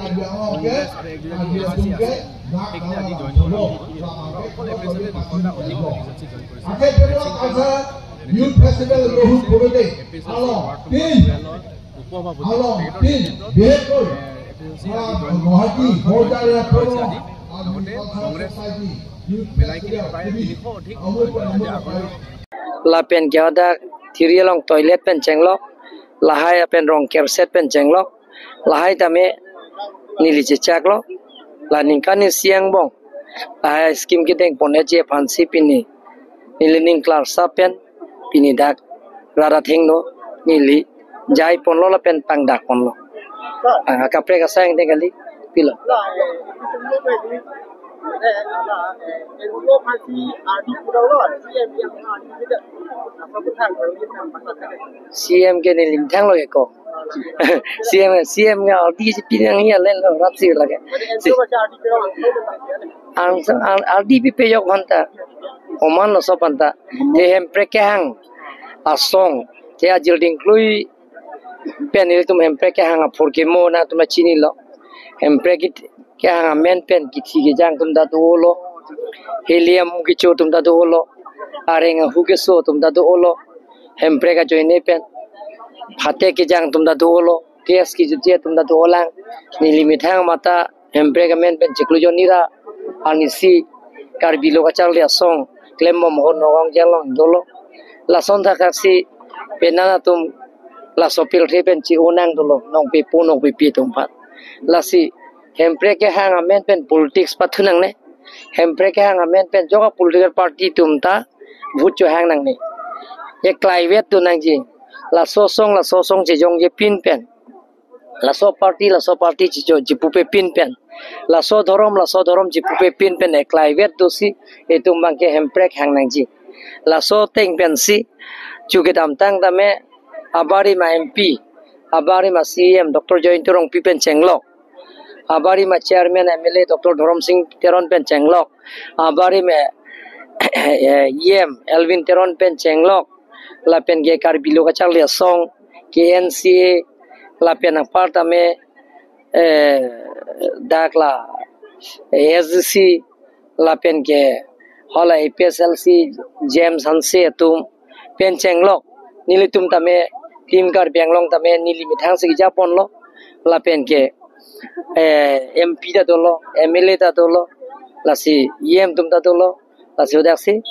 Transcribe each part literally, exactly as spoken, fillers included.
Karbi Anglong ke, Karbi atum ke, dak dak dak polo, lama ke, polo, polo, pasi, polo. Ake pelo kasa, Youth Festival Rohut Purode, along, team, along, team, বিশেষকৈ, আহ, গুৱাহাটী বৰ্ডাৰ এৰিয়াত Agricultural Society Youth Festival, lapen ke hadak thiri along toilet pen chenglok, lahai apen rong kerset pen chenglok, lahai tame neli chechaklo, la ningkan isi angbong, lahai scheme kedeng pon-eji aphansi pini neli ning klarsap pen pini dak rat athengno neli jai ponlo lapen pangdak ponlo. Ah, kaprek asai angdeng kali, pilo. C M ke neli ingthanglo ke ko. C M, C M ke ardi si pinang ya len lo rap si lake. Si. Ang, ang, ardi pipe yok banta. Oman lo so banta. Te hemprek kehang asong. Te ajil dingklui pen ilitum hemprek kehang aphur kemo nangtum chinilo. Hemprek kehang amen pen kithi kejang atum ta dolo. Helium kecho atum ta dolo. Areng ahu keso atum ta dolo. Hemprek ajoine pen phate kejang atum ta dolo. Gas kejutje atum ta dolang. Neli methang mata hemprek amen pen chiklo jon nira arnisi Karbi lo kacharli asong klembom ahut Nagaon Jalong dolo. Lason thakthak si penang atum laso pirthe pen chi-o nang dolo, nongpepo nongpepi atum aphan. Lasi hemprek kehang amen pen politics pathu nangne. Hemprek kehang amen pen joka political party atum ta vote chohang nangne. Eklaivet do nangji. Laso asong, laso asong chejongje pin pen. Laso party, laso party chicho chipupe pin pen. Laso dhorom, laso dhorom chipupe pin pen eklaivet dosi itum abangke hemprek hang nangji. Laso ateng pensi chu kedamtang tame abarim a-M P, abarim a-C E M Doctor Jayanta Rongpi pen chenglok. Abarim a-chairman M L A Doctor Dhorom Sing Teron pen chenglok. Abarim a, eh, E M Elwin Teron pen chenglok. Lapen ke Karbi lo kacharli asong, K N C A, lapen apar tame, eh, dak la, eh, S D C, lapen ke hala A P S L C, James Hanse atum pen chenglok. Nelitum tame, Team Karbi Anglong tame, neli methang si keja ponlo. Lapen ke, eh, M P ta dolo, M L A ta dolo. Lasi E M atum ta dolo. Lasi hadak si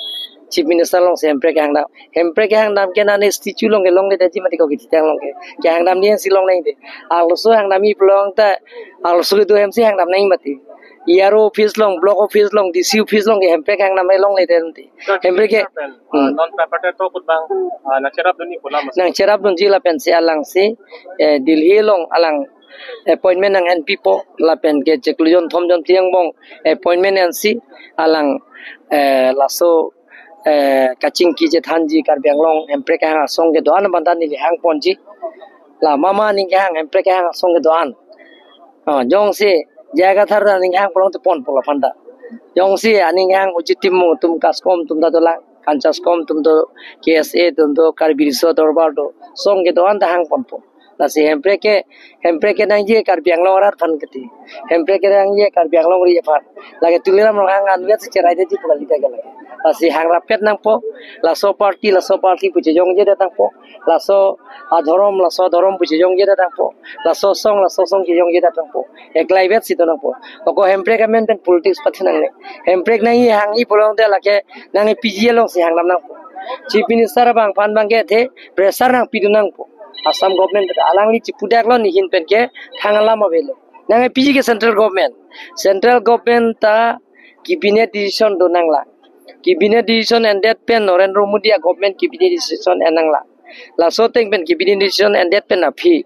Chief Minister along si hemprek kehang dam. Hemprek kehang dam ke nane statue along ke longledetji mati ko kiti along ke. Kehang dam ni si longle de. Arloso hang dam-i pulo tangte arloso kedo hem si hang dam nangji mati. E R O office along, block office along, D C office along ke hemprek hang dam longledet mati. Hemprek ke, hmm. Non paper te to kut bang, ah, nangcherapdunji pu la mas. Nangcherapdunji lapen si alang si, eh, Delhi along alang appointment nang-enpipo lapen ke chiklo jon thom jon phli angbong appointment ensi alang, eh, laso, eh, kachingki chethanji Karbi Anglong hemprek kehang asong kedo-an abang ta neli hang ponji. La mama aning kehang hemprek kehang asong kedo-an. Ah, jongsi J I Kathar aning kehang pulo tangte ponpo laphan ta. Jongsi aning kehang Ujit Timung atum KASCOM atum ta dolang, Kanchascom atum do, K S A atum do, Karbi Riso Dorbar do, asong kedo-an ta hang ponpo. Lasi hemprek ke, hemprek kenangji Karbi Anglong arat aphan kiti. Hemprek kenangji Karbi Anglong ri aphan. Lake Tuliram Ronghang anvet si cheraidetji pu kali ta ke lake. Lasi hang rapet nangpo, laso party, laso party pu chejongjedet nangpo. Laso adhorom, laso adhorom pu chejongjedet nangpo. Laso asong, laso asong chejongjedet nangpo. Eklaivet si do nangpo. Ako hemprek amen pen politics pathu nangne. Hemprek nangji hang-i pulo tangte lake nangji P G along si hang dam nangpo. Chief Minister abang aphan abangke athe pressure nangpidun nangpo. Assam government ta alangli chipudaklo, nehin pen ke thang alam avelo. Nangji P G ke central government. Central government ta cabinet decision do nanglang. Cabinet decision endet pen Narendra Modi a-government cabinet decision en nanglang. Laso ateng pen cabinet decision endet pen aphi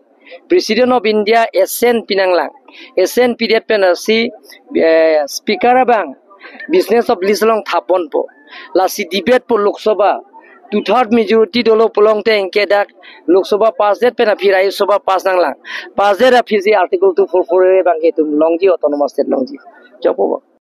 President of India assent pi nanglang. Assent pidet pen lasi, eh, speaker abang business of list along thap ponpo. Lasi debate po Lok Sabha. Two third majority dolo pulo tangte anke dak Lok Sabha pass det pen aphi Rajya Sabha pass nanglang. Pass det aphi si Article two four four A abangke itum longji, autonomous state longji. Chokpo.